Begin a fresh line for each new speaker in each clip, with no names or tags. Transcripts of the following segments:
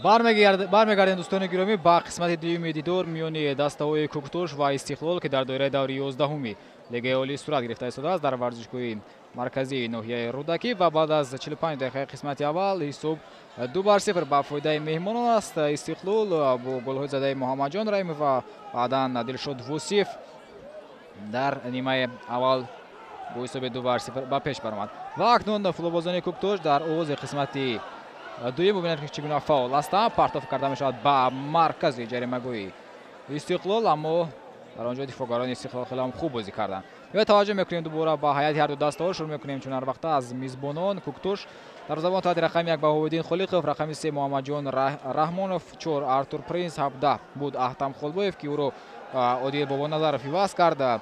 Бармегардем, дӯстони гиромӣ, ба қисмати дуюми дидор миёни дастаҳои Куктош ва Истиқлол, ки дар доираи даври 11-уми Лигаи Олӣ сурат гирифта истодааст дар варзишгоҳи марказии ноҳияи Рӯдакӣ. Ва баъд аз 45 дақиқаи қисмати аввал ҳисоб 2-0 ба фоидаи меҳмонон аст. Истиқлол бо голҳои задаи Муҳаммадҷон Раҳимов ва баъдан Дилшод Вусиф дар нимаи аввал бо ҳисоби 2-0 ба пеш баромад. Ва акнун футболбозони Куктош дар оғози қисмати дуюм бубинед, ки чӣ гуна фаъол ҳастанд. Партоф карда мешавад ба маркази ҷаримагоҳи Истиқлол, аммо дар он ҷо дифоъгарони Истиқлол хеле ҳам хуб бозӣ карданд. Ё таваҷҷӯҳ мекунем дубора ба ҳайати ҳар ду дастаҳо. Шурӯъ мекунем чун ҳар вақта аз мизбонон Куктош. Дарвозабон таҳти рақами 1 Баҳовиддин Холиқов, рақами 3 Муҳаммадҷон Раҳмонов, 4 Артур Принс, 17 буд Аҳтам Холбоев, ки ӯро Одил Бобоназаров иваз кард,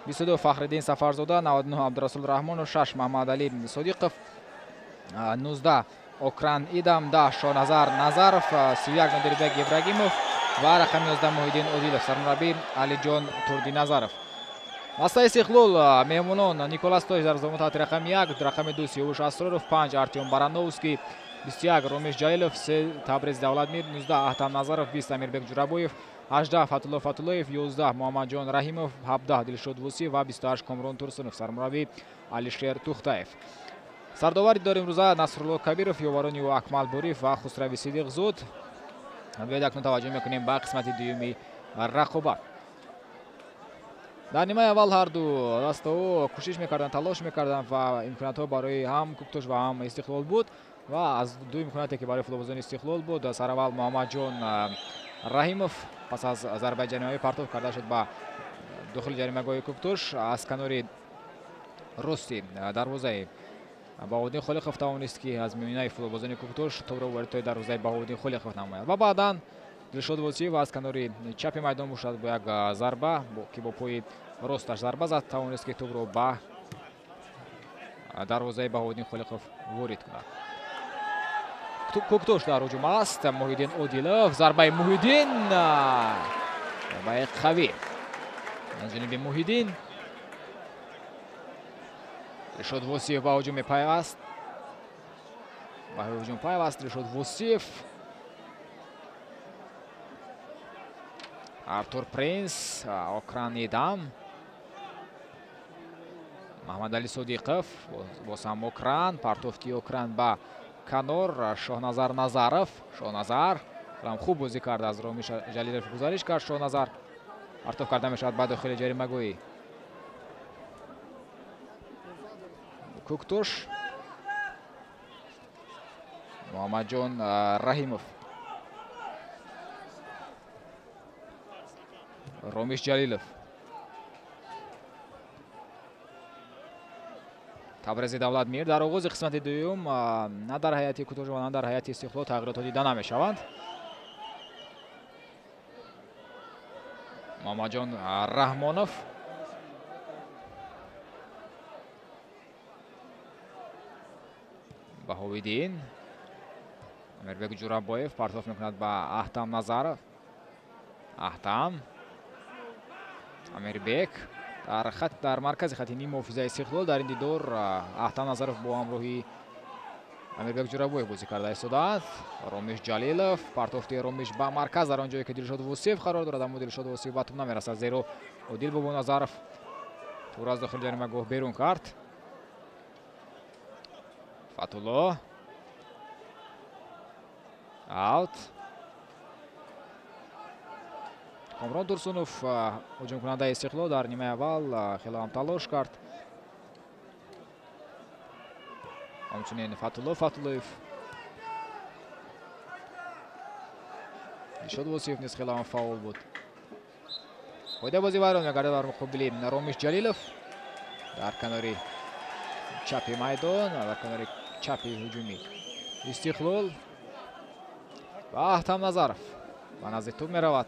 22 Фахриддин Сафарзода, 99 Абдурасул Раҳмонов, 6 Маҳмадалӣ Содиқов, 19 Окран Идам, 10 Шоназар Назаров, 31 Нодирбек Ибрагимов ва рақами 11 Муҳиддин Одилов, сармураббӣ Алиҷон Турдиназаров. Дастаи Истиқлол меҳмонон: Николас Тош дарвозабон таҳти рақами 1, рақами 2 Сиёвуш Асроров, 5 Артём Барановский, 21 Ромиш Ҷалилов, 3 Табриз Давлатмир, 19 Аҳтам Назаров, 20 Амирбек Ҷурабоев, 18 Фатулло Фатуллоев, 11 Муҳаммадҷон Раҳимов, 17 Дилшод Вусиф ва 28 Комрон Турсунов, сармураббӣ Алишер Тухтаев. Сардовари дидори имрӯза Насрулло Кабиров, ёварони ӯ Акмал Бориев ва Хусрави Сидиқзод. Биёед акнун таваҷҷӯҳ мекунем ба қисмати дуюми рақобат. Дар нимаи аввал ҳар ду дастаҳо кӯшиш мекарданд, талош мекарданд ва имкониятҳо барои ҳам Куктош ва ҳам Истиқлол буд. Ва аз ду имконияте, ки барои футболбозони Истиқлол буд, сараввал Муҳаммадҷон Раҳимов пас аз зарбаи ҷаримавӣ партоф карда шуд ба дохили ҷаримагоҳи Куктош. Аз канори рости дарвозаи Баҳовиддин Холиқов тавонист, ки аз миёнаи футболбозони Куктош топро воридтои дарвозаи Баҳовиддин Холиқов намояд. Ва баъдан Дилшод Восиев аз канори чапи майдон бошад бо як зарба, ки бо пои росташ зарба зад, тавонист, ки топро ба дарвозаи Баҳовиддин Холиқов ворид кунад. Куктош дар ҳуҷум аст. Муҳиддин Одилов, зарбаи Муҳиддин, зарбаи қавӣ аз ҷониби Муҳиддин. Дилшод Восиев ба ҳуҷум мепайваст. Ба ҳуҷум пайваст Дилшод Восиев. Артур Принс, Окран Идам, Маҳмадалӣ Содиқов, боз ҳам Окран, партофти Окран ба канор, Шоҳназар Назаров. Шоҳназар хеле хуб бозӣ кард, аз Ромиш Ҷалилов гузариш кард Шоҳназар. Партоф карда мешавад ба дохили ҷаримагоҳӣ Куктош. Муҳаммадҷон Раҳимов, Ромиш Ҷалилов, Табрези Давлатмир. Дар оғози қисмати дуюм на дар ҳайати Куктош ва на дар ҳайати Истиқлол тағйиротҳо дида намешаванд. Муҳаммадҷон Раҳмонов, Баҳовиддин, Амирбек Ҷурабоев партоф мекунад ба Аҳтам Назаров. Аҳтам, Амирбек дар хат, дар маркази хати ниммуҳофизаи Истиқлол. Дар ин дидор Аҳтам Назаров бо ҳамроҳии Амирбек Ҷурабоев бозӣ карда истодааст. Ромиш Ҷалилов, партофти Ромиш ба марказ, дар он ҷое ки Дилшод Восиев қарор дорад, аммо Дилшод Восиев ба туп намерасад, зеро Одил Бобоназаров тур аз дохили ҷаримагоҳ берун кард. Фатулло, аут. Комрон Турсунов, ҳуҷумкунандаи Истиқлол, дар нимаи аввал хеле ҳам талош кард. Ҳамчунин Фатулло Фатуллоев, Дилшод Восиев низ хеле ҳам фаъол буд. Қоидаи бозӣ вайрон мегардад дар муқобили Ромиш Ҷалилов дар канори чапи майдон, дар канори чапи ҳуҷуми Истиқлол. Ва Аҳтам Назаров ба назди туп меравад.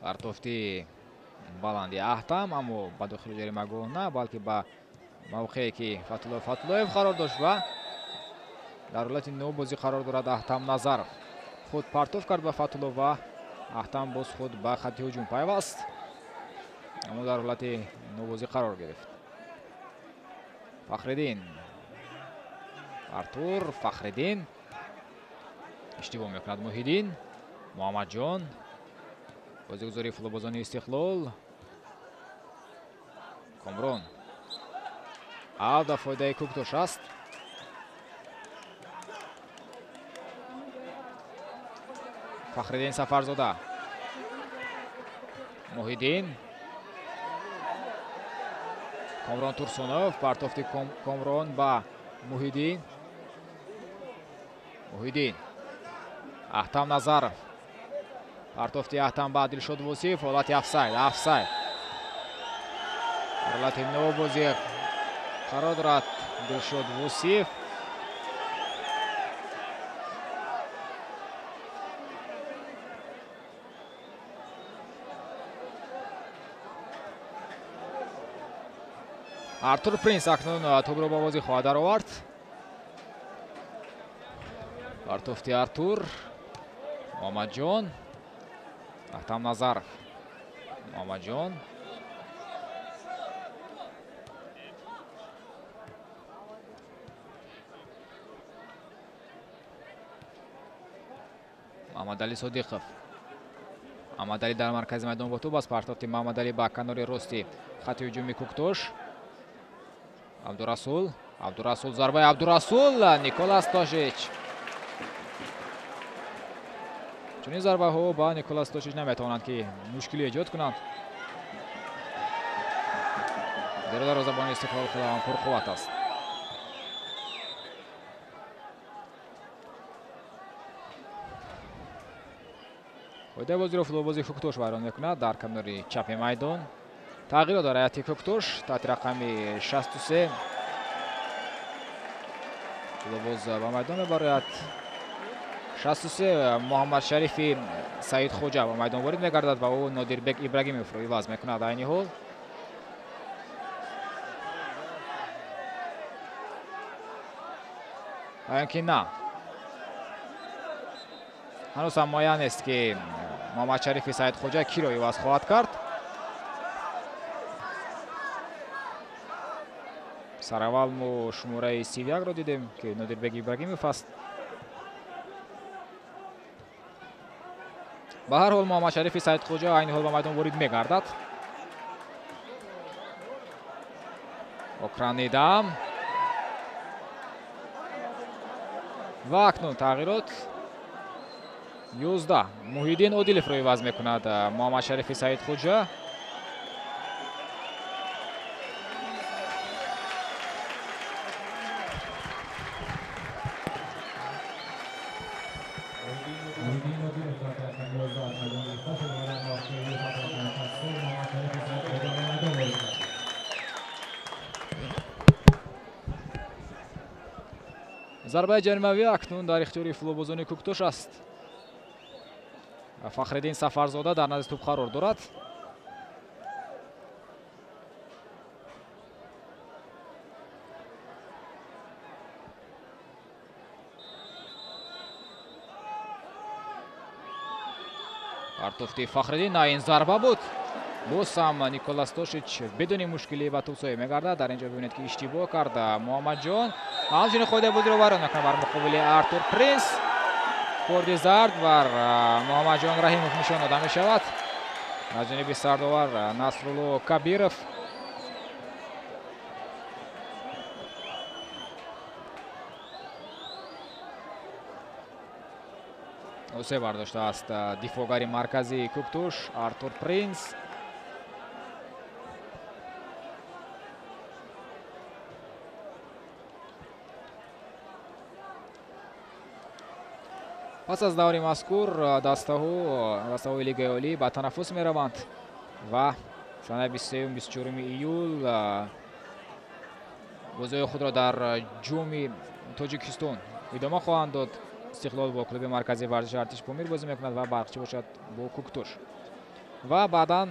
Партофти баланди Аҳтам, аммо ба дохили ҷаримагоҳ на, балки ба мавқее ки Фатулло Фатуллоев қарор дошт ва дар ҳолати нобозӣ қарор дорад Аҳтам Назаров. Худ партоф кард ба Фатулло ва Аҳтам боз худ ба хатти ҳуҷум пайваст, аммо дар ҳолати нобозӣ қарор гирифт. Фахриддин, Артур, Фахриддин иштибоҳ мекунад. Муҳиддин, Муҳаммадҷон, бозигузори футболбозони Истиқлол. Комрон ав дар фоидаи Кӯктош аст. Фахриддин Сафарзода, Муҳиддин, Комрон Турсунов, партофти Комрон ба Муҳиддин. Муҳиддин, Аҳтам Назаров, партофти Аҳтам ба Дилшод Вусиф, ҳолати офсайд, офсайд. Ҳолати нобозӣ қарор дорад Дилшод Вусиф. Артур Принс акнун тӯбро ба бозӣ хоҳад даровард. Партофти Артур, Муҳаммадҷон, Аҳтам Назаров, Муҳаммадҷон, Муҳаммадалӣ Содиқов. Муҳаммадалӣ дар маркази майдон бо тӯб аст. Партофти Муҳаммадалӣ ба канори рости хати ҳуҷуми Кӯктош. Абдурасул, Абдурасул, зарбаи Абдурасул, Николас Тошич. Чунин зарбаҳо ба Николас Тошич наметавонанд ки мушкилӣ эҷод кунанд, зеро дарвозабони Истиқлол хеле ҳам пурқувват аст. Қоидаи бозиро футболбози Кӯктош вайрон мекунад дар канори чапи майдон. Тағйирот дар ҳайати Кӯктош таҳти рақами 63 футболбоз ба майдон мебарояд. 63 Муҳаммадшарифи Саидхоҷа ба майдон ворид мегардад ва ӯ Нодирбек Ибрагимовро иваз мекунад айни ҳол. Ё ин ки на, ҳанӯз ҳам муайян нест ки Муҳаммадшарифи Саидхоҷа киро иваз хоҳад кард. Сараввал мо шумораи 31-ро дидем ки Нодирбек Ибрагимов аст. Ба ҳар ҳол Муҳаммадшарифи Саидхоҷа айни ҳол ба майдон ворид мегардад. Окранидам ва акнун тағйирот. 11 Муҳиддин Одиловро иваз мекунад Муҳаммадшарифи Саидхоҷа. Зарбаи ҷаримавӣ акнун дар ихтиёри футболбозони Кӯктош аст. Фахриддин Сафарзода дар назди тӯб қарор дорад. Партофти Фахриддин, на ин зарба буд. Боз ҳам Николас Тошич бидуни мушкилӣ ба тӯб соҳиб мегардад. Дар инҷо бибинед ки иштибоҳ кард Муҳаммадҷон. Ҳамчунин қоидаи бозиро вайрон мекунад бар муқобили Артур Принс. Корди зард бар Муҳаммадҷон Раҳимов нишон дода мешавад аз ҷониби сардовар Насрулло Кабиров. Се бардоштааст дифоъгари марказии Кӯктош Артур Принс. Пас аз даври мазкур дастаҳои Лигаи Олӣ ба танаффус мераванд ва санаи 23-24 июл бозиҳои худро дар Ҷоми Тоҷикистон идома хоҳанд дод. Истиқлол бо клуби марказии варзиши Артиш Помир бозӣ мекунад ва Барқчӣ бошад бо Кӯктош. Ва баъдан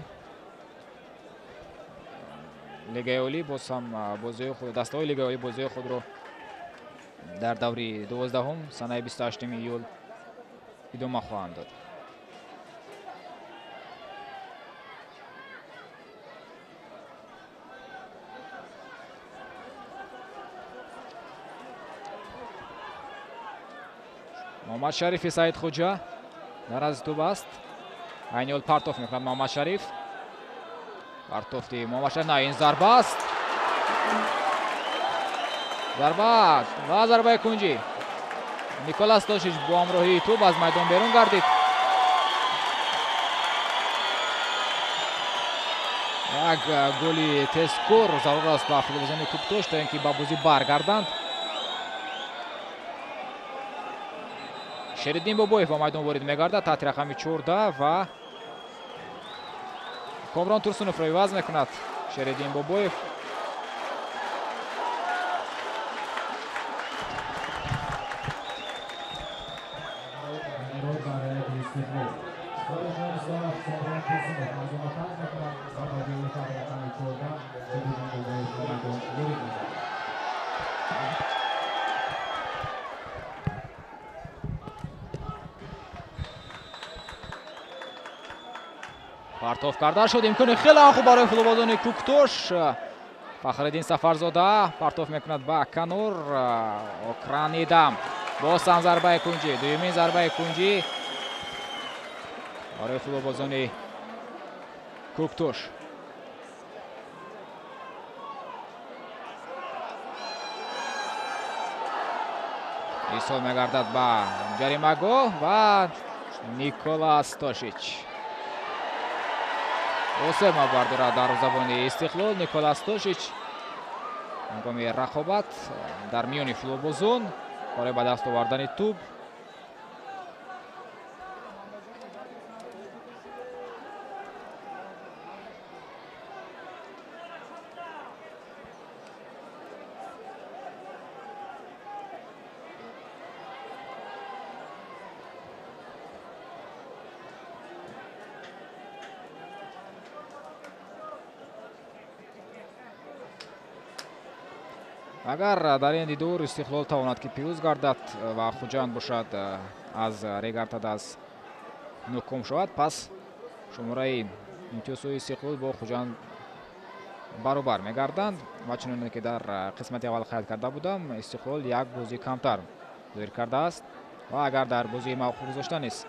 Лигаи Олӣ боз ҳам бозиҳои худ, дастаҳои Лигаи Олӣ бозиҳои худро дар даври 12 санаи 28 июл идома хоҳанд дод. Муҳаммадшарифи Саидхоҷа дар назди тӯб аст. Айни ҳол партоф мекунад Муҳаммадшариф. Партофти Муҳаммадшариф, на, ин зарба аст. Зарба ва зарбаи кунҷӣ. Никола Стошич бо ҳамроҳии тӯб аз майдон берун гардид. Як голи тезкор зарур аст ба футболбозони Кӯктош, то ин ки ба бозӣ баргарданд. Шериддин Бобоев ба майдон ворид мегардад таҳти рақами 14 ва Комрон Турсуновро иваз мекунад Шериддин Бобоев. Партоф карда шуд. Имкони хеле хуб барои футболбозони Кӯктош. Фахриддин Сафарзода партоф мекунад ба канор. Окранидам боз ҳам зарбаи кунҷӣ, дуюмин зарбаи кунҷӣ барои футболбозони Кӯктош. Ирсол мегардад ба ҷаримагоҳ ва Никола Стошич осеб мабардорад дарвозабони Истиқлол. Никола Стошич ҳангоми рақобат дар миёни футболбозон барои ба даст овардани тӯб. Агар дар ин дидор Истиқлол тавонад ки пирӯз гардад ва Хуҷанд бошад аз регартад аз ноком шавад, пас шумораи имтиёзҳои Истиқлол бо Хуҷанд баробар мегарданд ва чуноне ки дар қисмати аввал қайд карда будам, Истиқлол як бозӣ камтар доир кардааст ва агар дар бозии мавқуф гузошта низ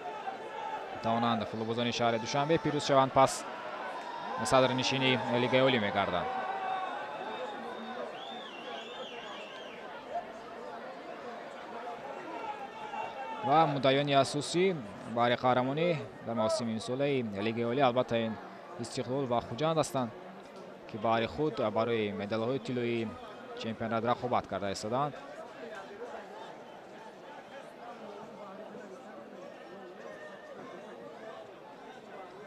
тавонанд футболбозони шаҳри Душанбе пирӯз шаванд, пас садрнишини Лигаи Олӣ мегарданд. Ва муддаёни асосӣ баҳри қаҳрамонӣ дар мавсими имсолаи Лигаи Олӣ албатта ин Истиқлол ва Хуҷанд ҳастанд, ки баҳри худ барои медалҳои тиллоии чемпионат рақобат карда истодаанд.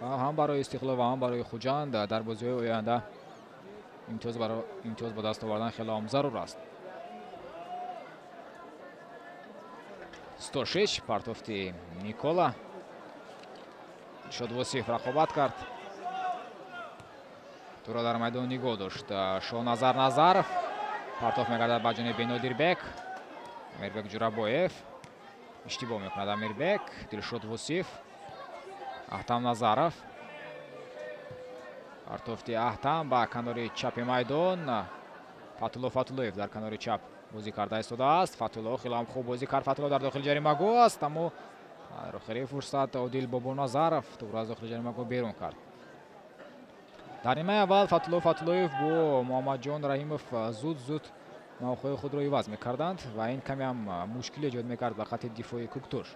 Ва ҳам барои Истиқлол ва ҳам барои Хуҷанд дар бозиҳои оянда имтиёз ба даст овардан хеле ҳам зарур аст. Стошич партофти Никола. Шодвосиф рақобат кард. Туро дар майдон нигоҳ дошт Шоназар Назаров. Партоф мегардад ба ҷониби Нодирбек. Амирбек Ҷурабоев иштибоҳ мекунад. Амирбек, Дилшод Восиф, Аҳтам Назаров. Партофти Аҳтам ба канори чапи майдон. Фатулло Фатуллоев дар канори чап бозӣ карда истодааст. Фатулло хеле ҳам хуб бозӣ кард. Фатулло дар дохили ҷаримагоҳ аст, аммо дар охири фурсат Одил Бобоназаров тӯбро аз дохили ҷаримагоҳ берун кард. Дар нимаи аввал Фатулло Фатуллоев бо Муҳаммадҷон Раҳимов зуд-зуд мавқеи худро иваз мекарданд ва ин каме ҳам мушкил эҷод мекард ба хатти дифои Кӯктош.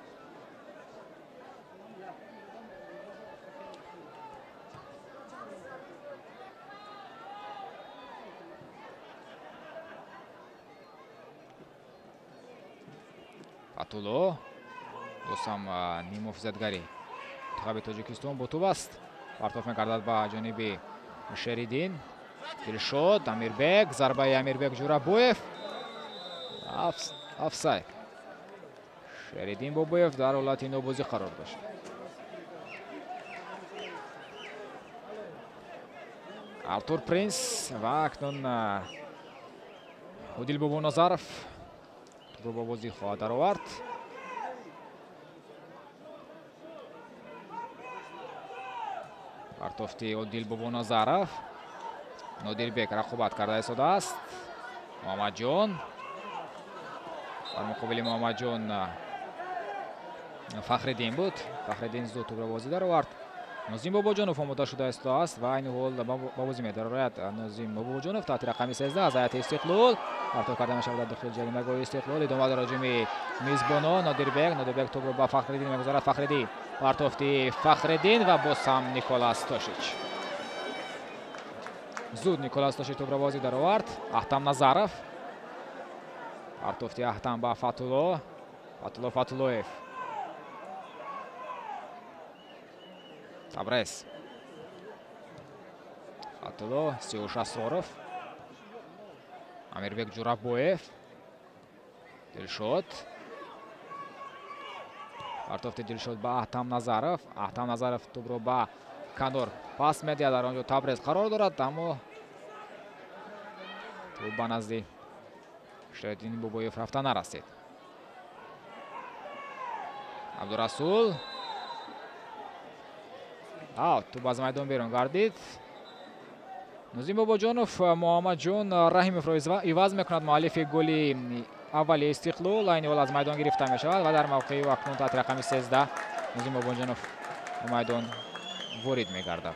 Фатулло боз ҳам ниммуҳофизатгари мунтахаби Тоҷикистон бо тӯб аст. Партоф мегардад ба ҷониби Шериддин. Дилшод, Амирбек, зарбаи Амирбек Ҷурабоев. Офсайд. Шериддин Бобоев дар ҳолати нобозӣ қарор дошт. Артур Принс ва акнун Одил Бобоназаров тӯбро ба бозӣ хоҳад даровард. Партофти Одил Бобоназаров. Нодирбек рақобат карда истодааст. Муҳаммадҷон бар муқобили Муҳаммадҷон Фахриддин буд. Фахриддин зуд тӯбро бозӣ даровард. Нозим Бобоҷонов омода шуда истодааст ва айни ҳол ба бозӣ медарояд. Нозим Бобоҷонов таҳти рақами 13 аз ҳайати Истиқлол. Партов карда мешавад дар дохили ҷаримагоҳи Истиқлол. Идома дорад ҳуҷуми мизбонон. Нодирбек тӯбро ба Фахриддин мегузорад. Фахриддин, партофти Фахриддин ва боз ҳам Николас Тошич. Зуд Николас Тошич тӯбро бозӣ даровард. Аҳтам Назаров. Партофти Аҳтам ба Фатулло. Фатулло Фатуллоев. Табрез. Фатулло, Сиёвуш Асроров. Амирбек Ҷурабоев. Дилшод. Партофти Дилшод ба Аҳтам Назаров. Аҳтам Назаров тӯбро ба канор пас медиҳад. Дар он ҷо Табрез қарор дорад, аммо тӯб ба назди Шериддин Бобоев рафта нарасид. Абдурасул. Аут, тӯб аз майдон берун гардид. Нозим Бобоҷонов Муҳаммадҷон Раҳимовро иваз мекунад. Муаллифи голи аввали Истиқлол айни ҳол аз майдон гирифта мешавад ва дар мавқеи ӯ акнун таҳти рақами 13 Нозим Бобоҷонов ба майдон ворид мегардад.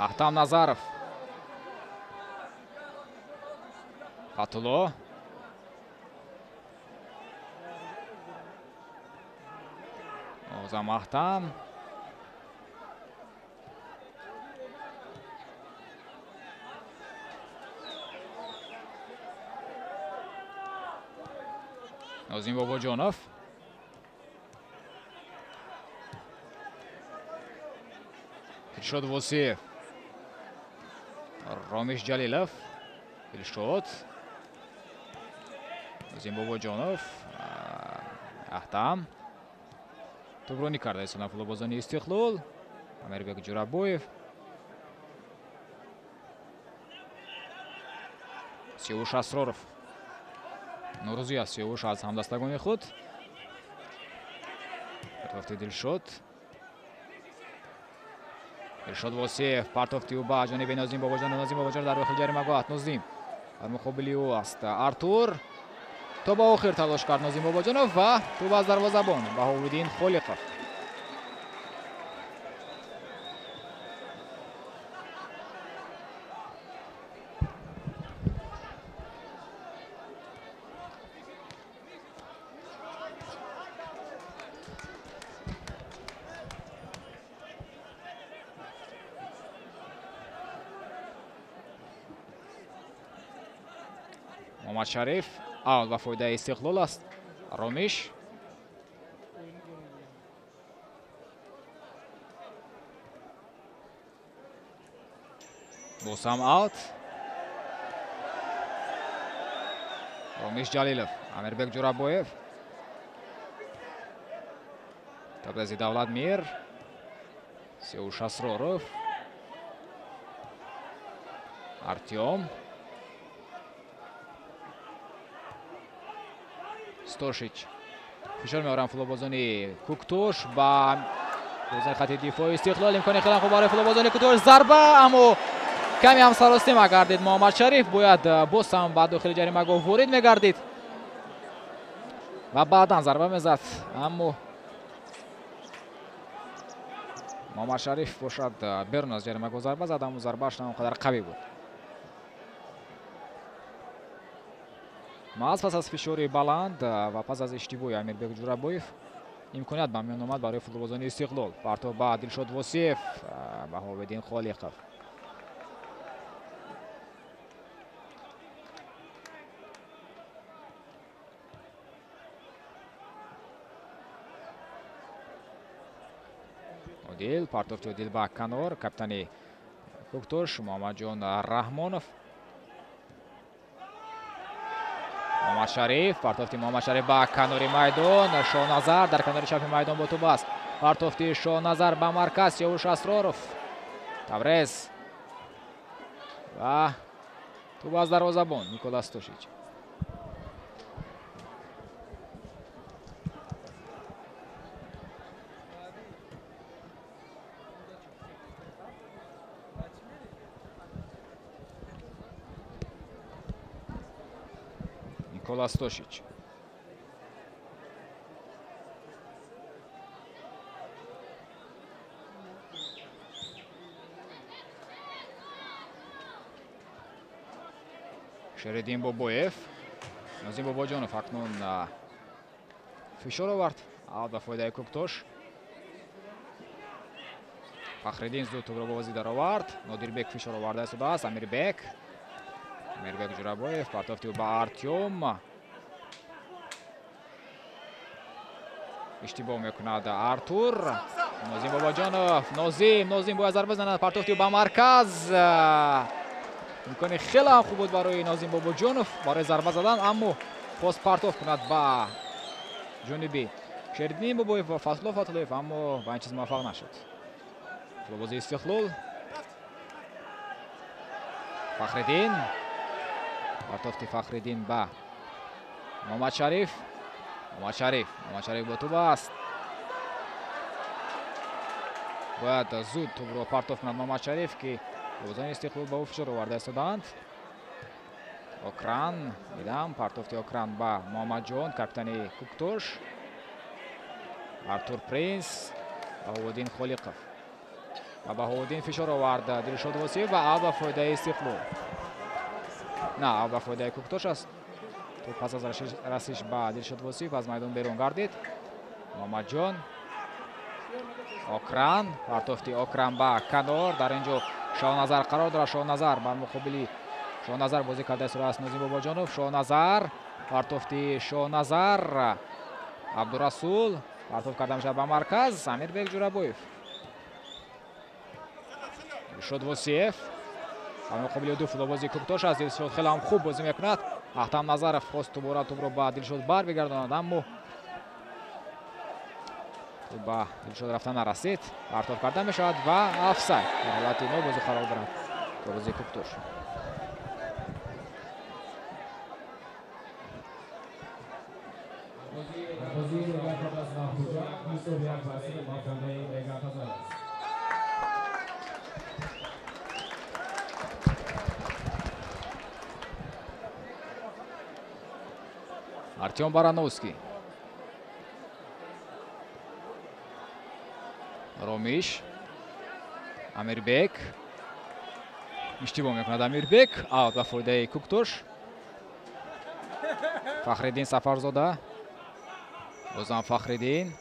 Аҳтам Назаров. Фатулло. Озам Аҳтам. Нозим Бобоҷонов. Дилшод Восиев. Ромиш Ҷалилов. Дилшод. Нозим Бобоҷонов. Аҳтам. Тӯбронӣ карда истоданд футболбозони Истиқлол. Амирбек Ҷурабоев. Сиёвуш Асроров. Норӯзӣ аст Сиёвуш аз ҳамдастагони худ. Партофти Дилшод. Дилшод Восиев, партофти ӯ ба ҷониби Нозим Бобоҷонов. Нозим Бобоҷонов дар дохили ҷаримагоҳ. Нозим дар муқобили ӯ аст Артур. То ба охир талош кард Нозим Бобоҷонов ва тӯб аз дарвозабон Баҳовиддин Холиқов. Муҳаммад Шариф аут ба фоидаи Истиқлол аст. Ромиш. Боз ҳам аут. Ромиш Ҷалилов, Амирбек Ҷурабоев. Табрези Давлатмир. Сиёвуш Асроров. Артём. Стошич. Фишор меоранд футболбозони Куктош ба бозони хати дифои Истиқлол. Имкони хеле хуб барои футболбозони Куктош. Зарба, аммо каме ҳам саростима гардид. Муҳаммад Шариф бояд боз ҳам ба дохили ҷаримагоҳ ворид мегардид ва баъдан зарба мезад, аммо Муҳаммад Шариф бошад берун аз ҷаримагоҳ зарба зад, аммо зарбааш на он қадар қавӣ буд. Маҳз пас аз фишори баланд ва пас аз иштибоҳи Амирбек Ҷурабоев имконият ба миён омад барои футболбозони Истиқлол. Партов ба Дилшод Восиев, Баҳовиддин Холиқов. Одил, партофти Одил ба канор, капитани Куктош Муҳаммадҷон Раҳмонов. Муҳаммад Шариф, партофти Муҳаммад Шариф ба канори майдон, Шоҳназар дар канори чапи майдон бо тӯб аст. Партофти Шоҳназар ба марказ, Сиёвуш Асроров. Табрез ва тӯб аз дарвозабон Никола Стошич. Никола Стошич. Шериддин Бобоев. Нозим Бобоҷонов акнун фишор овард. Аут ба фоидаи Кӯктош. Фахриддин зуд тӯбро ба бозӣ даровард. Нодирбек фишор оварда истодааст. Амирбек. Амирбек Ҷурабоев партофти ӯ ба Артём. Иштибоҳ мекунад Артур. Нозим Бобоҷонов. Нозим бояд зарба занад. Партофти ӯ ба марказ. Имкони хеле ҳам хуб буд барои Нозим Бобоҷонов барои зарба задан, аммо хост партоф кунад ба ҷониби Шериддин Бобоев ва Фазлулло Фатуллоев, аммо ба ин чиз муваффақ нашуд. Футболбози Истиқлол. Фахриддин. Партофти Фахриддин ба Муҳаммадшариф. Муҳаммадшариф бо тӯб аст. Бояд зуд тӯбро партоф кунад Муҳаммадшариф, ки бозони Истиқлол ба ӯ фишор оварда истодаанд. Окран, дидам партофти Окран ба Муҳаммадҷон, капитани Кӯктош. Артур Принс, Баҳовуддин Холиқов. Ва Баҳовуддин фишор овард Дилшод Восиев ва аут ба фоидаи Истиқлол. На, аут ба фоидаи Кӯктош аст. Тӯб пас аз расиш ба Дилшод Восиев аз майдон берун гардид. Муҳаммадҷон, Окран, партофти Окран ба канор. Дар ин ҷо Шоҳназар қарор дорад. Шоҳназар бар муқобили Шоҳназар бозӣ карда истодааст Нозим Бобоҷонов. Шоҳназар, партофти Шоҳназар, Абдурасул партоф карда мешавад ба марказ. Амирбек Ҷурабоев. Дилшод Восиев бар муқобили ду футболбози Кӯктош аст. Дилшод хеле ҳам хуб бозӣ мекунад. Ахтам Назаров хост дубора тӯбро ба Дилшод барбигардонад, аммо ба Дилшод рафта нарасид. Партоф карда мешавад ва офсайд. Дар ҳолати нобозӣ қарор дорад бозии Кӯктош. Артём Барановский. Ромиш. Амирбек. Иштибоҳ мекунад Амирбек. Аут ба фоидаи Кӯктош. Фахриддин Сафарзода. Бозам Фахриддин.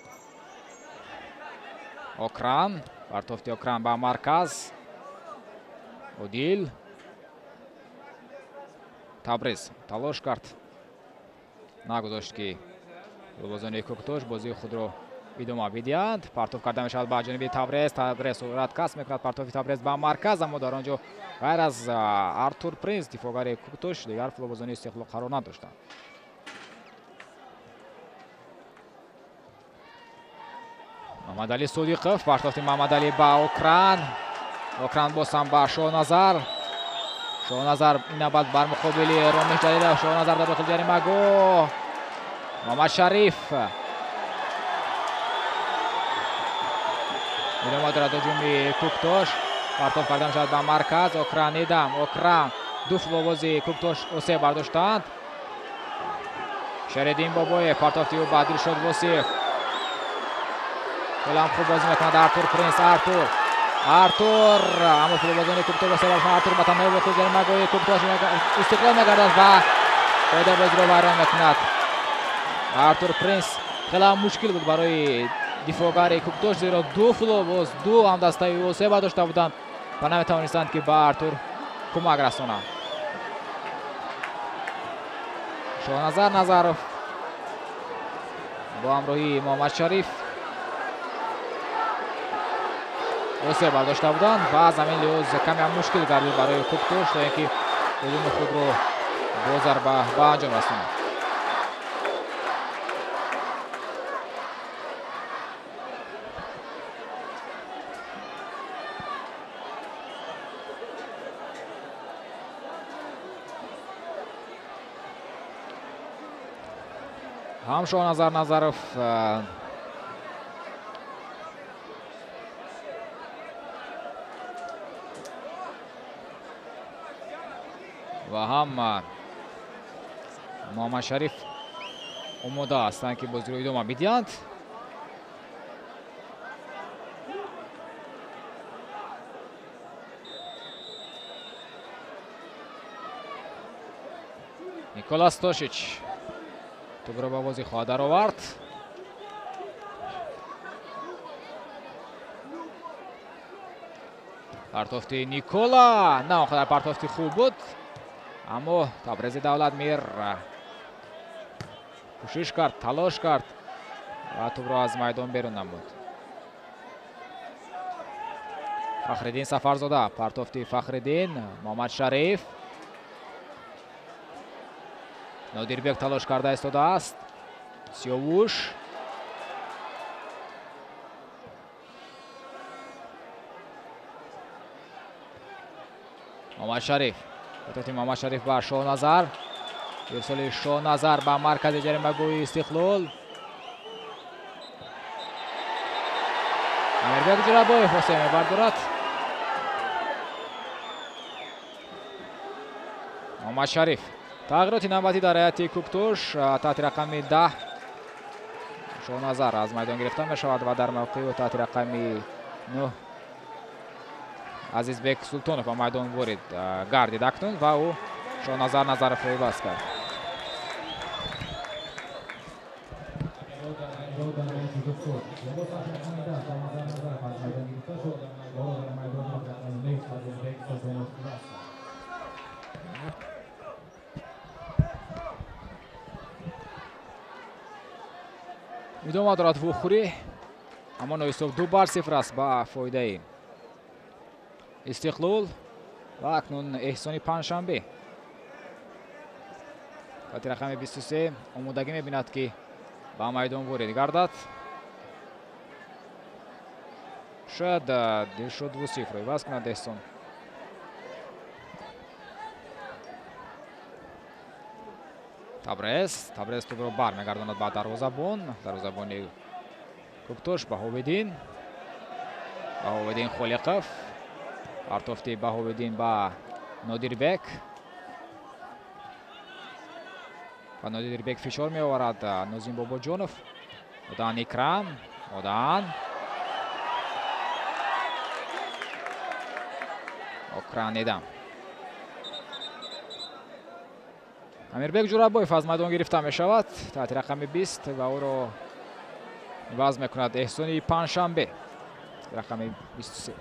Окран. Партофти Окран ба марказ. Одил. Табриз талош кард. Нагузошт, ки футболбозони Кӯктош бозии худро идома бидиҳанд. Партоф карда мешавад ба ҷониби Табрез. Табрез сурат касб мекунад. Партофи Табрез ба марказ, аммо дар он ҷо ғайр аз Артур Принс, дифоъгари Кӯктош, дигар футболбозони Истиқлол қарор надоштанд. Муҳаммадалӣ Содиқов. Партофти Муҳаммадалӣ ба Окран. Окран боз ҳам ба Шоҳназар. Шоҳназар ин навбат бар муқобили Ромиш Ҷалилов. Шоҳназар дар дохили ҷаримагоҳ. Муҳаммадшариф. Идома дорад ҳуҷуми Кӯктош. Партоф карда мешавад ба марказ. Окран идам. Окран. Ду футболбози Кӯктош осеб бардоштаанд. Шериддин Бобоев. Партофти ӯ ба Дилшод Восиев. Хеле ҳам хуб бозӣ мекунад Артур Принс. Артур, аммо футболбозони Кӯктош осеб бардоштанд. Артур ба танҳоӣ дохили ҷаримагоҳи Кӯктош Истиқлол мегардад ва фоидаи бозиро вайрон мекунад. Артур Принс хеле ҳам мушкил буд барои дифоъгари Кӯктош, зеро ду футболбоз, ду ҳамдастаи ӯ осеб бардошта буданд ва наметавонистанд, ки ба Артур кӯмак расонанд. Шоҳназар Назаров бо ҳамроҳии Муҳаммадшариф осеб бардошта буданд ва аз ҳамин лиҳоз каме ҳам мушкил гардид барои Кӯктош, то ин ки ҳуҷуми худро бо зарба ба анҷом расонад. Ҳам Шоҳназар Назаров ва ҳам Муҳаммадшариф омода ҳастанд, ки бозиро идома бидиҳанд. Никола Стошич тӯбро ба бозӣ хоҳад даровард. Партофти Никола на он қадар партофти хуб буд, аммо Табрези Давлатмир кӯшиш кард, талош кард ва тӯбро аз майдон берун намуд. Фахриддин Сафарзода, партофти Фахриддин, Муҳаммадшариф. Нодирбек талош карда истодааст. Сиёвуш. Муҳаммадшариф. Партофти Муҳаммадшариф ба Шоҳназар. Ирсоли Шоҳназар ба маркази ҷаримагӯи Истиқлол. Амирбек Ҷурабоев ҳосия мебардорад. Муҳаммадшариф. Тағйироти навбатӣ дар ҳайати Кӯктош таҳти рақами 10 Шоҳназар аз майдон гирифта мешавад ва дар мавқеи таҳти рақами 9 Азизбек Султонов ба майдон ворид гардид акнун ва ӯ Шоҳназар Назаровро иваз кард. Идома дорад вохӯрӣ, аммо ноҳисоб 2-0 аст ба фоидаи Истиқлол. Ва акнун Эҳсони Панҷшанбе таҳти рақами 23 омодагӣ мебинад, ки ба майдон ворид гардад. Шояд Дилшод Вусифро иваз кунад Эҳсон. Табрез, Табрез тӯбро бармегардонад ба дарвозабон. Дарвозабони Кӯктош Баҳовиддин. Баҳовиддин Холиқов. Партофти Баҳовиддин ба Нодирбек. Ва Нодирбек фишор меоварад Нозим Бобоҷонов. Одан Икрам, Одан. Окран Эдам. Амирбек Ҷурабоев аз майдон гирифта мешавад таҳти рақами 20 ва ӯро иваз мекунад Эҳсони Панҷшанбе рақами 23.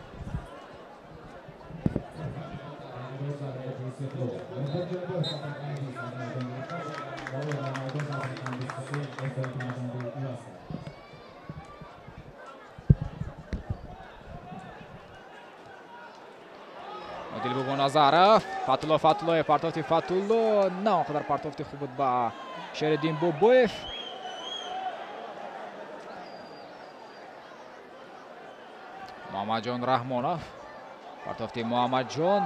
Дилбобо Назаров, Фатулло Фатуллоев, партофти Фатулло, на он қадар партофти хуб буд ба Шериддин Бобоев. Муҳаммадҷон Раҳмонов, партофти Муҳаммадҷон.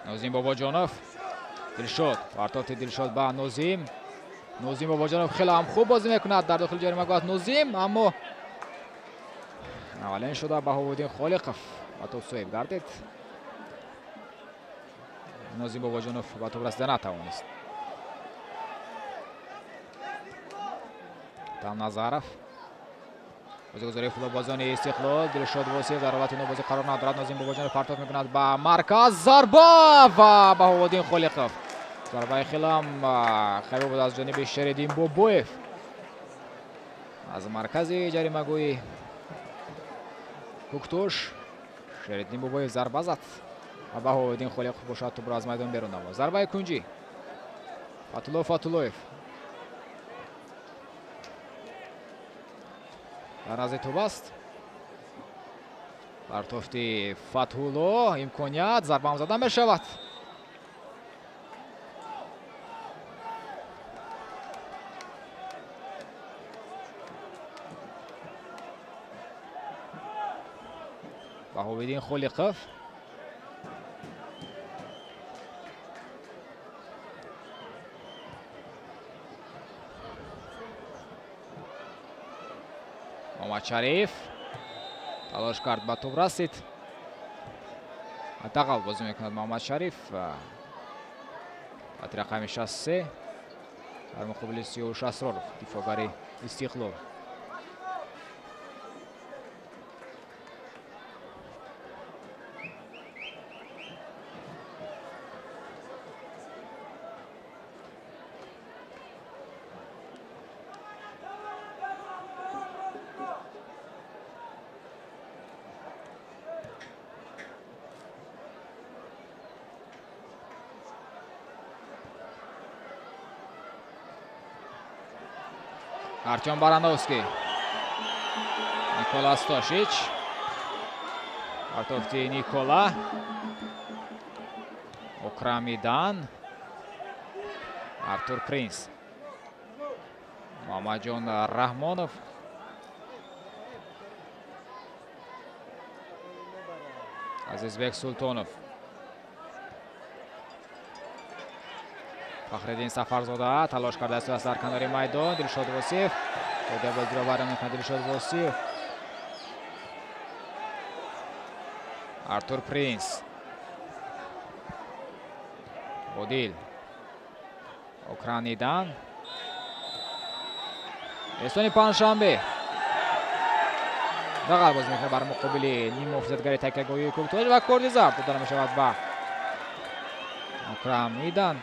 Нозим Бобоҷонов, Дилшод, партофти Дилшод ба Нозим. Нозим Бобоҷонов хеле ҳам хуб бозӣ мекунад дар дохили ҷаримагоҳ Нозим, аммо аввалин шуда Баҳовиддин Холиқов ба тӯб соҳиб гардид. Нозим Бобоҷонов ба тӯб расида натавонист. Назаров, бозигузори футболбозони Истиқлол, Дилшод Восиев дар ҳолати нобозӣ қарор надорад. Нозим Бобоҷонов партоф мекунад ба марказ, зарба ва Баҳовиддин Холиқов. Зарбаи хелам хайб буд аз ҷониби Шериддин Бобоев аз маркази ҷаримагӯи Кӯктош. Шериддин Бобоев зарба зад ва Баҳовиддин Холиқов бошад тӯбро аз майдон берун намуд. Зарбаи кунҷӣ Фатулло Фатуллоев дар назди тӯб аст. Партофти Фатулло, имконият, зарбаам зада мешавад. Баҳовиддин Холиқов. Муҳаммад Шариф талош кард, ба тӯб расид. Дағал бозӣ мекунад Муҳаммад Шариф. Хати рақами 63 дар муқобили Сиёвуш Асроров, дифоъгари Истиқлол. Артем Барановский, Никола Стошич, партофти Никола, Окрамидан, Артур Принц, Муҳаммадҷон Раҳмонов, Азизбек Султонов, Фахриддин Сафарзода талош кардааст аз дар канори майдон. Дилшод Восиев бозиро вайрон мекунад. Дилшод Восиев, Артур Принц, Одил, Окранидан, Эҳсони Панҷшанбе дағал бозӣ мекунад бар муқобили ниммуҳофизатгари такягоҳии Кӯктош ва корди зард дода мешавад ба Окрамидан.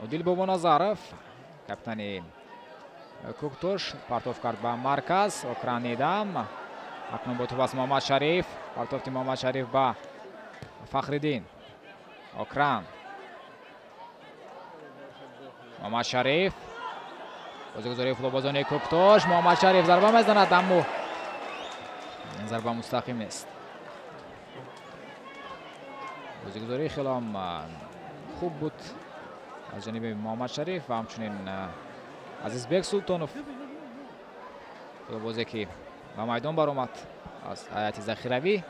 Одил Бобоназаров, капитани Кӯктош, партоф кард ба марказ. Окранидам, акнун бо тӯб аст Муҳаммад Шариф. Партофти Муҳаммад Шариф ба Фахриддин. Окран, Муҳаммад Шариф, бозигузории футболбозони Кӯктош. Муҳаммад Шариф зарба мезанад, аммо зарба мустақим нест. Бозигузории хеле ҳам хуб буд аз ҷониби Муҳаммад Шариф ва ҳамчунин Азизбек Султонов, футболбозе ки ба майдон баромад аз ҳайати захиравӣ.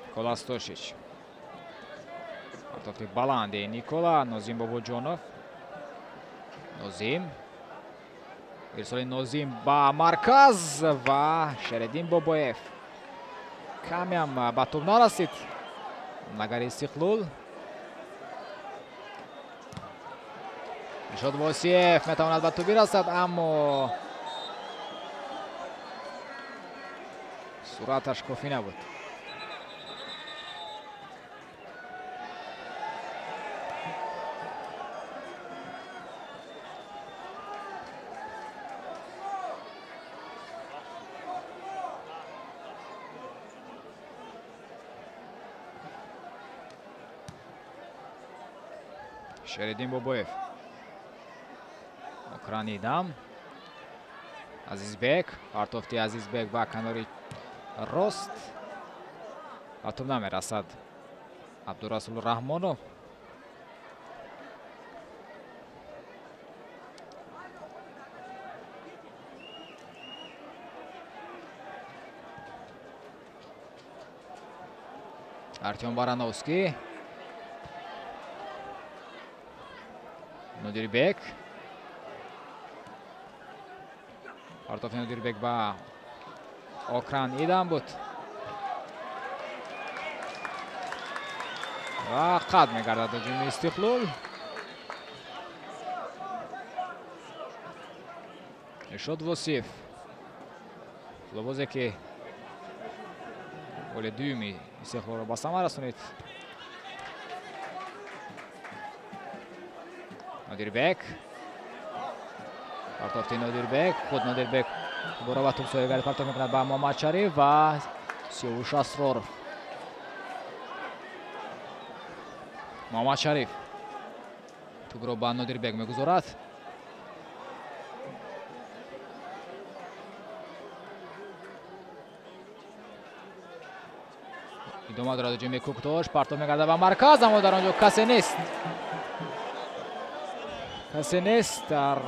Никола Стошич, партофти баланди Никола, Нозим Бобоҷонов, Нозим, ирсоли Нозим ба марказ ва Шериддин Бобоев камеам ба тӯб нарасид. Нагари Истиқлол. Дилшод Восиев метавонад ба тӯб бирасад, аммо сураташ кофӣ набуд. Шериддин Бобоев, Окранидам, Азизбек, партофти Азизбек ба канори рост, ба тӯб намерасад. Абдурасул Раҳмонов, Артем Барановский, Нодирбек, партофти Нодирбек ба Окран Идам буд ва қад мегардад ҳуҷуми Истиқлол. Дилшод Восиев, футболбозе ки голи дуюми Истиқлолро ба самар расонид. Нодирбек. Партофти Нодирбек. Худ Нодирбек дубора ба тӯб соҳиб гардид, партоф мекунад ба Муҳаммад Шариф ва Сиёвуш Асроров. Муҳаммад Шариф тӯбро ба Нодирбек мегузорад. Идома дорад ҳуҷуми Кӯктош, партоф мегардад ба марказ, аммо дар он ҷо касе нест. Касе нест дар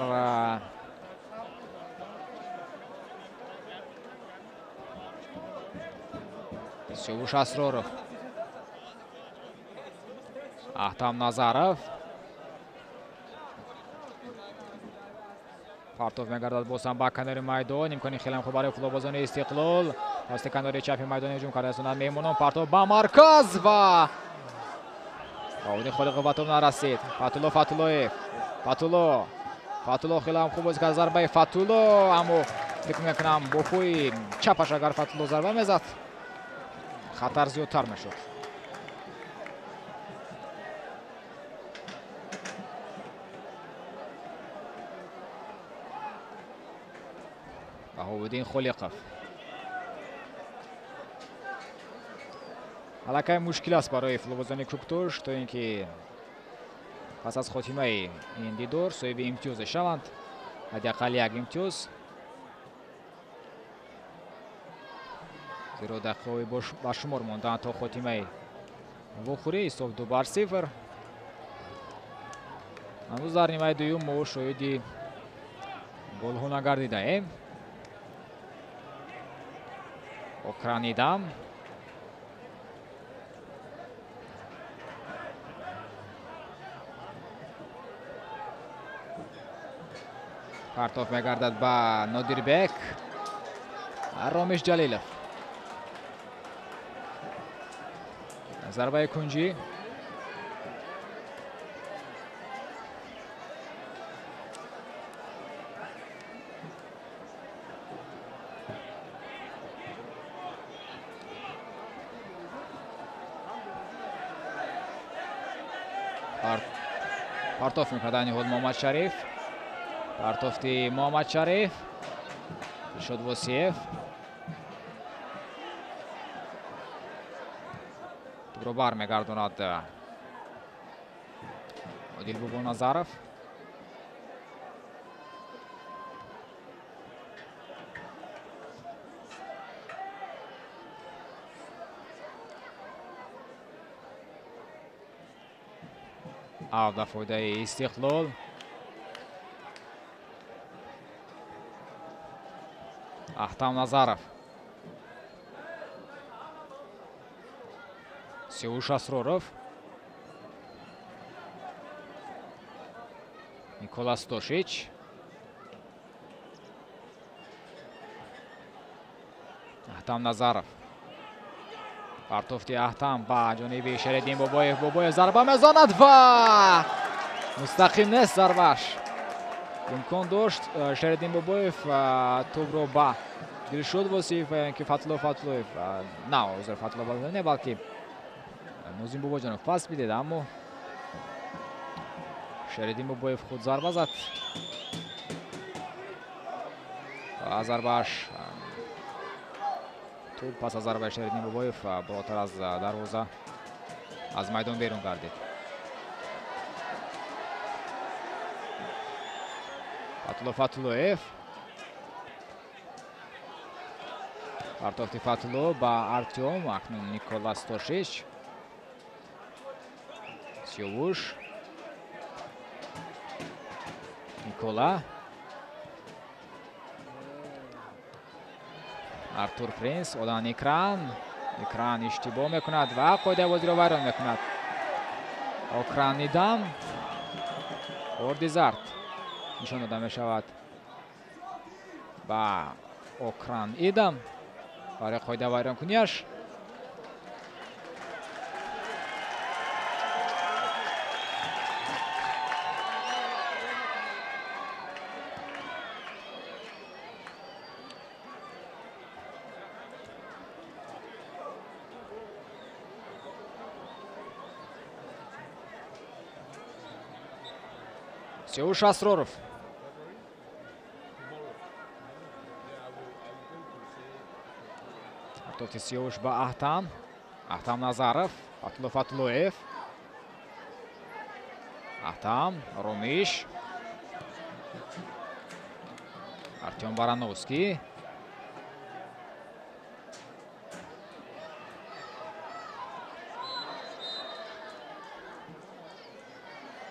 Сиёвуш Асроров. Аҳтам Назаров. Партоф мегардад боз ҳам ба канори майдон. Имкони хеле хуб барои футболбозони Истиқлол. Дасти канори чапи майдон ҳуҷум карда истоданд меҳмонон. Партоф ба марказ ва Баҳовуддин Холиқов ба тӯб нарасид. Фатулло Фатуллоев. Фатулло. Фатулло хеле ҳам хуб бозӣ кард, зарбаи Фатулло, аммо фикр мекунам бо пои чапаш агар Фатулло зарба мезад, хатар зиёдтар мешуд. Баҳовуддин Холиқов. Аллакай мушкил аст барои футболбозони Кӯктош, то ин ки пас аз хотимаи ин дидор соҳиби имтиёзе шаванд, ҳадди ақал як имтиёз. Зеро дақиқаҳои ба шумор мондаанд то хотимаи вохӯрӣ. Ҳисоб 2-0. Ҳанӯз дар нимаи дуюм мо шоҳиди голҳо нагардидаем. Окранидам. Партоф мегардад ба Нодирбек. Ромиш Ҷалилов. Зарбаи кунҷӣ. Партоф мекунад айни ҳол Муҳаммад Шариф. Партофти Муҳаммад Шариф. Дилшод Восиев. Тӯбро бармегардонад Одил Бобоназаров. Ав дар фоидаи Истиқлол. Аҳтам Назаров. Сиёвуш Асроров. Никола Стошич. Аҳтам Назаров. Партофти Аҳтам ба ҷониби Шериддин Бобоев. Бобоев зарба мезанад ва мустақим нест зарбаш. Имкон дошт Шериддин Бобоев тӯбро ба Дилшод Восиев ва ки Фатулло Фатуллоев, на, узр, Фатулло Фатуллоев не, балки Нозим Бобоҷонов пас бидед, аммо Шериддин Бобоев худ зарба зад ва зарбааш тӯб пас аз зарбаи Шериддин Бобоев болотар аз дарвоза аз майдон берун гардид. Фатулло Фатуллоев. Партофти Фатулло ба Артём, акнун Никола Стошич. Сиёвуш. Никола. Артур Принс, Одан Икран. Икран иштибоҳ мекунад ва қоидаи бозиро вайрон мекунад. Окран Идам. Орди зард нишон дода мешавад ба Окран Идам барои қоида вайронкунияш. Сиёвуш Асроров. Партофти Сиёвуш ба Аҳтам. Аҳтам Назаров, Фатулло Фатуллоев. Аҳтам, Ромиш. Артем Барановский.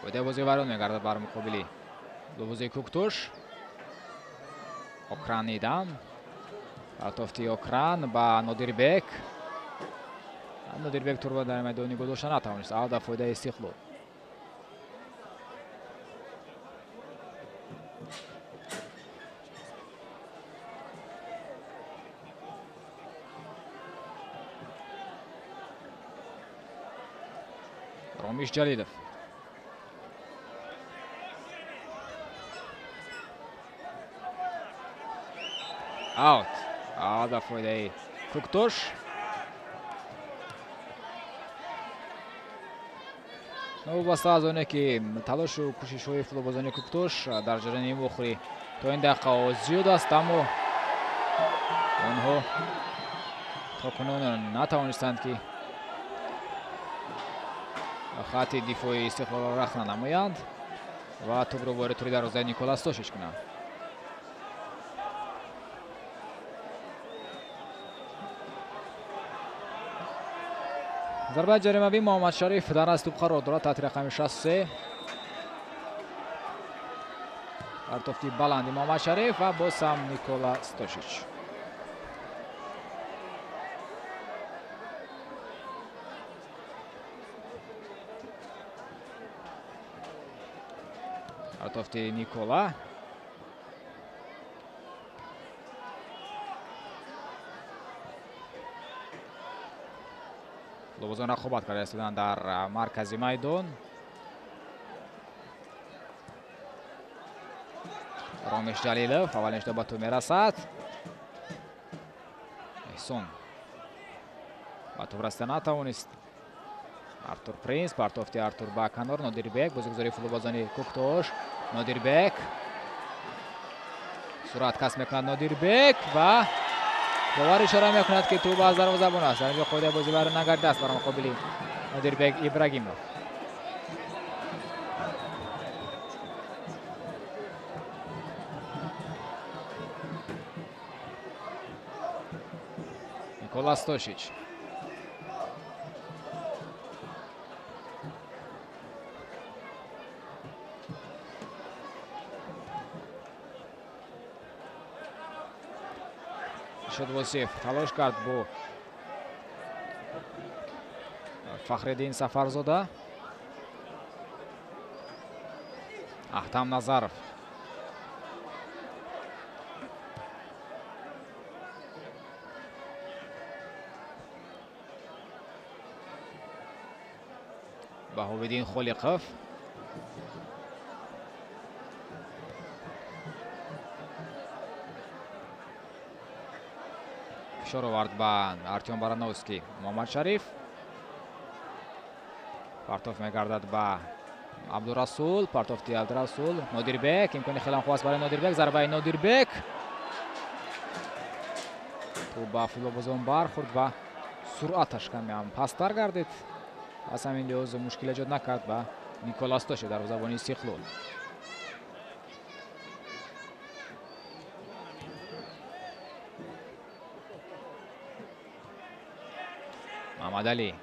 Қоидаи бозӣ вайрон мегардад бар муқобили лубози Куктуш. Окран идам. Партофти Окран ба Нодирбек. Нодирбек турба дар майдони гузошта натавонист. Ав дар фоидаи Истиқлол. Ромиш Ҷалилов. Аут. Аут дар фоидаи Куктуш. Новобаста аз оне ки талошу кӯшишҳои футболбозони Куктуш дар ҷараёни ин вохӯрӣ то ин дақиқа зиёд аст, аммо онҳо то кунун натавонистанд ки хати дифои Истиқлолро рахна намоянд ва тӯбро ворид тури дарвозаи Никола Стошич кунанд. Зарбаи ҷаримавӣ Муҳаммад Шариф дар аз тӯб қарор дорад таҳти рақами 63. Партофти баланди Муҳаммад Шариф ва боз ҳам Никола Стошич. Партофти Никола. Лобозон рақобат карда истоданд дар маркази майдон. Ромиш Ҷалилов аввалин шуда ба тӯб мерасад. Эҳсон ба тӯб расида натавонист. Артур Принс, партофти Артур ба канор. Нодирбек, бозигузори футболбозони Куктош. Нодирбек суръат касб мекунад. Нодирбек ва довар ишора мекунад ки тӯб аз дарвозабон аст. Дар инҷо қоидаи бозӣ вайрон нагардидааст бар муқобили Нодирбек Ибрагимов. Никола Стошич. Шодвосиф талош кард бо Фахриддин Сафарзода. Аҳтам Назаров. Баҳовиддин Холиқов. Фишор овард ба Артем Барановский Муҳаммад Шариф. Партоф мегардад ба Абдурасул. Партофти Абдурасул. Нодирбек. Имкони хеле хуб аст барои Нодирбек. Зарбаи Нодирбек. Тӯб ба футболбозон бархӯрд ва суръаташ каме ҳам пасттар гардид. Аз ҳамин лиҳоз мушкил эҷод накард ба Никола Стошич, дарвозабони Истиқлол. Муҳаммадалӣ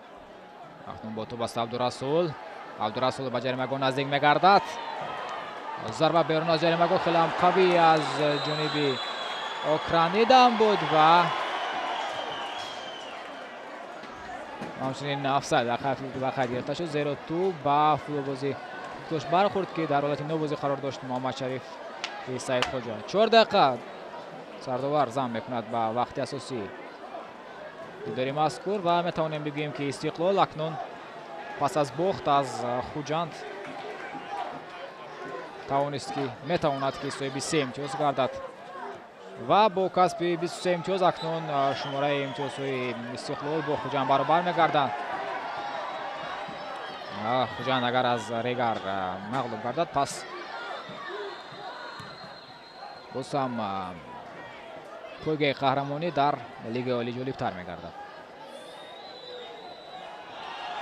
акнун бо тӯб аст Абдурасул. Абдурасул ба ҷаримагоҳ наздик мегардад. Зарба берун аз ҷаримагоҳ хеле ҳам қавӣ аз ҷониби Окранидам буд ва ҳамчунин офсайд ба қайд гирифта шуд, зеро тӯб ба футболбози Куктош бархӯрд ки дар ҳолати нобозӣ қарор дошт Муҳаммад Шариф Саид Хоҷа. 4 дақиқа сардовар зам мекунад ба вақти асосӣ дидори мазкур ва метавонем бигӯем ки Истиқлол акнун пас аз бохт аз Хуҷанд тавонист ки метавонад ки соҳиби 3 имтиёз гардад ва бо касби 23 имтиёз акнун шумораи имтиёзҳои Истиқлол бо Хуҷанд баробар мегарданд. Хуҷанд агар аз Регар мағлуб гардад, пас Боз ҳам пойгаи қаҳрамонӣ дар Лигаи Олӣ ҷолибтар мегардад.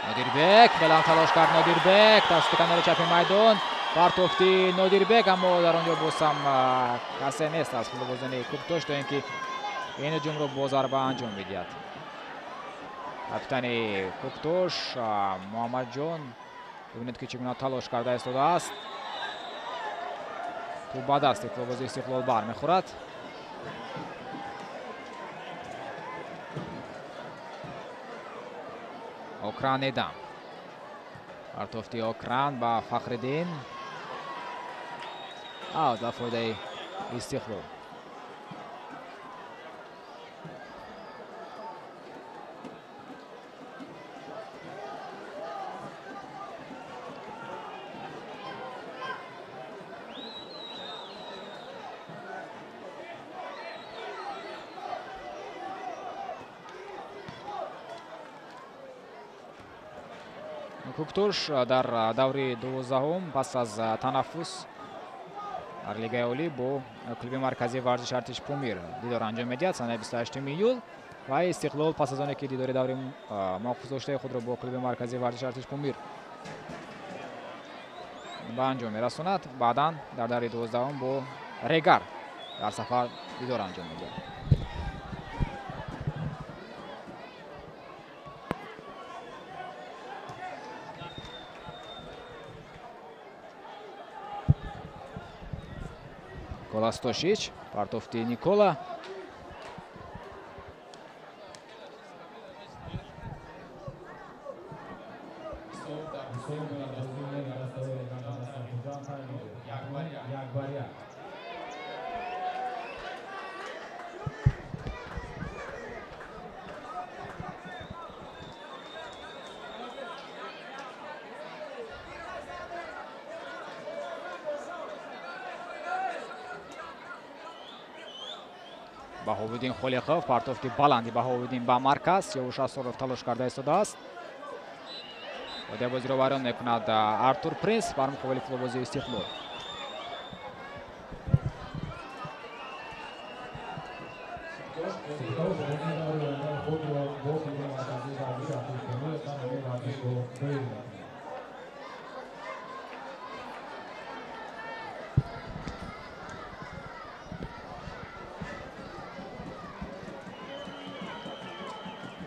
Нодирбек баланд талош кард. Нодирбек тавассути канори чапи майдон партофти Нодирбек, аммо дар он ҷо боз ҳам касе нест аз футболбозони Кӯктош, то ин ки ин ҳуҷумро бо зарба анҷом бидиҳад. Капитани Кӯктош Муҳаммадҷон бибинед ки чӣ гуна талош карда истодааст. Тӯб ба дасти футболбози Истиқлол бармехӯрад. Окран Эдам. Партофти Окран ба Фахриддин. Аут ба фоидаи Истиқлол. Кӯктош дар даври 12-ум пас аз танаффус дар Лигаи Олӣ бо клуби марказии варзиши Артиш Помир дидор анҷом медиҳад санаи 28 июл ва Истиқлол пас аз оне ки дидори даври мавқуфдоштаи худро бо клуби марказии варзиши Артиш Помир ба анҷом мерасонад, баъдан дар даври 12-ум бо Регар дар сафар дидор анҷом медиҳад. Никола Стошич, партофти Никола. Баҳовиддин Холиқов, партофти баланди Баҳовиддин ба марказ. Сиёвуш Асроров талош карда истодааст. Бозиро вайрон мекунад Артур Принс бар муқобили футболбози Истиқлол.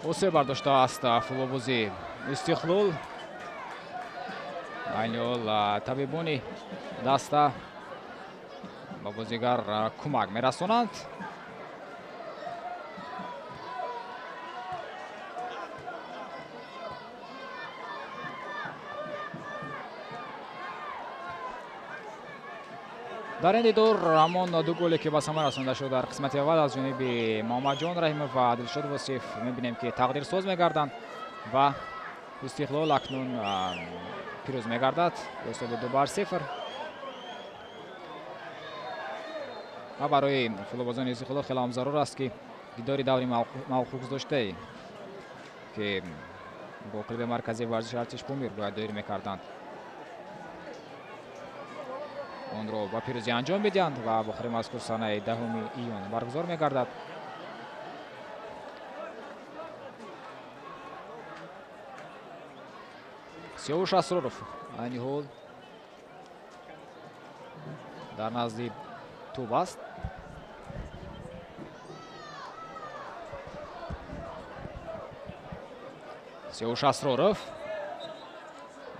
Осе бардоштааст футболбози Истиқлол. Айни ҳол табибони даста ба бозигар кӯмак мерасонанд. Дар ин дидор ҳамон ду голе ки ба самар расонда шуд дар қисмати аввал аз ҷониби Муҳаммадҷон Раҳимов ва Дилшод Восиф мебинем ки тақдирсоз мегарданд ва Истиқлол акнун пирӯз мегардад бо ҳисоби 2-0. Ва барои футболбозони Истиқлол хеле ҳам зарур аст ки дидори даври мавқуф гузоштае ки бо клуби марказии варзиши Артиш Помир бояд доир мекарданд, онро ба пирӯзӣ анҷом бидиҳанд ва бохири мазкур санаи 10 июн баргузор мегардад. Сиёвуш Асроров айни ҳол дар назди тӯб аст. Сиёвуш Асроров,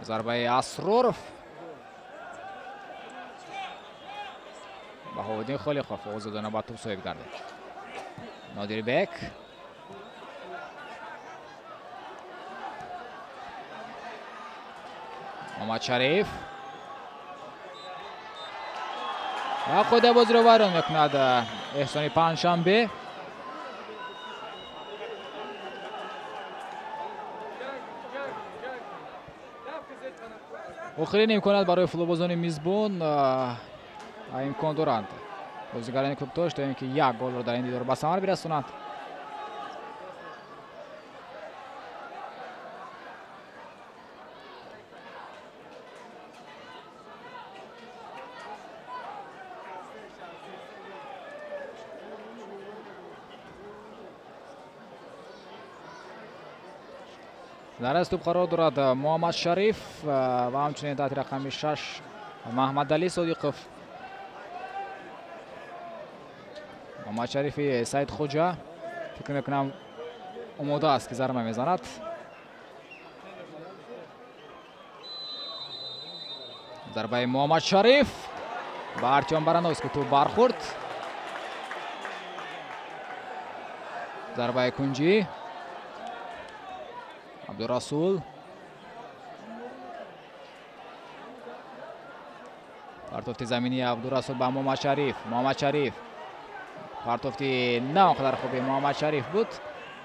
зарбаи Асроров. Баҳовиддин Холиқов озодона ба тӯб соҳиб гардид. Нодирбек. Муҳаммадшариф. Ва қоидаи бозиро вайрон мекунад Эҳсони Панҷшанбе. Охирин имконият барои футболбозони мизбон имкон доранд бозигарони Кӯктош то ин ки як голро дар ин дидор ба самар бирасонанд. Дар аз тӯб қарор дорад Муҳаммад Шариф ва ҳамчунин таҳти рақами 6 Маҳмадалӣ Содиқов. Муҳаммад Шарифи Саид Хоҷа фикр мекунам омода аст, ки зарба мезанад. Зарбаи Муҳаммад Шариф ба Артём Барановский тӯб бархӯрд. Зарбаи кунҷӣ Абдурасул. Партофти заминии Абдурасул ба Муҳаммад Шариф. Муҳаммад Шариф партофти на он қадар хуби Муҳаммад Шариф буд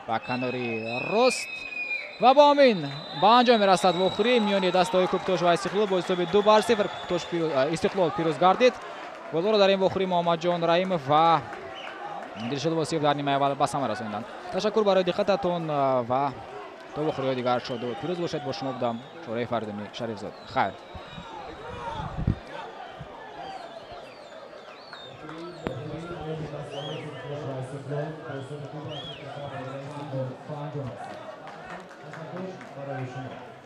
ба канори рост ва бо ҳамин ба анҷом мерасад вохӯрӣ миёни дастаҳои Кӯктош ва Истиқлол бо ҳисоби 2-0. Кӯктош Истиқлол пирӯз гардид. Голҳоро дар ин вохӯрӣ Муҳаммадҷон Раимов ва Дилшод Восиев дар нимаи аввал ба самар расонданд. Ташаккур барои диққататон ва то вохӯриҳои дигар шоду пирӯз бошед. Бо шумо будам Шораи Фардини Шарифзод. Хайр.
Барои шумо.